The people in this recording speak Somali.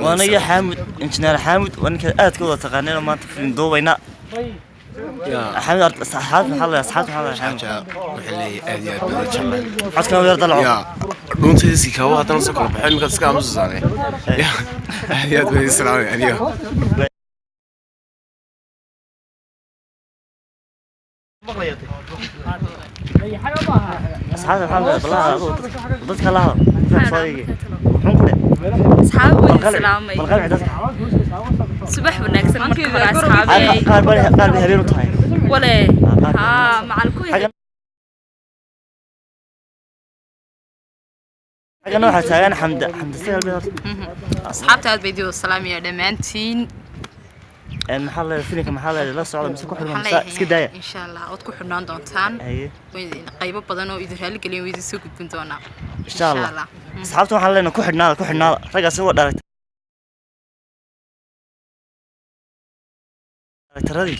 Waa aniga Xaamud, Injineer Xaamud, waa ninka aad ka wada taqaaneen. Maanta film duubayna. Xaamud, asxaabta maxaa leeyahay? Asxaabta maxaa leeyahay, Xaamud? Waxaa leeyahay aad iyo aad baan jeclahay. Codkana weer dalaco. Ya dhuuntaydiiskii kawa haddana soo kala baxay iminkaad iska aamusasaane. Ya, aad iyo aad baan idin salaamay aniyo. Asxaabta maxaa leeyahay? Balaha adigu dadka la hadal, dadka soo eegi muxuu ku dhe. Asxaab, Bal waan qalci salaamay. Bal qalci dadka. Subax wanaagsan marka hore, asxaabey. Qaar bay habeen u tahay. Wale. Qaar. Haa, macal ku. Xaggana waxaa taagan Xamda. Xamda sagal bay horta. Asxaabta aad bay idin wada salaamaya dhammaantiin. Maxaa leeyahay filimka? Maxaa leeyahay? La socda mise ku xidhan Waxaan mise iska daaya? Leeyahay insha Allah ood ku xidhnaan doontaan. Haye. Qaybo badan oo idin raali gelin way idin soo gudbin doonaa. Insha Allah. Asxaabta waxaan leenahay ku xidhnaada, ku xidhnaada. Raggaasi waa dhaaragtaradii.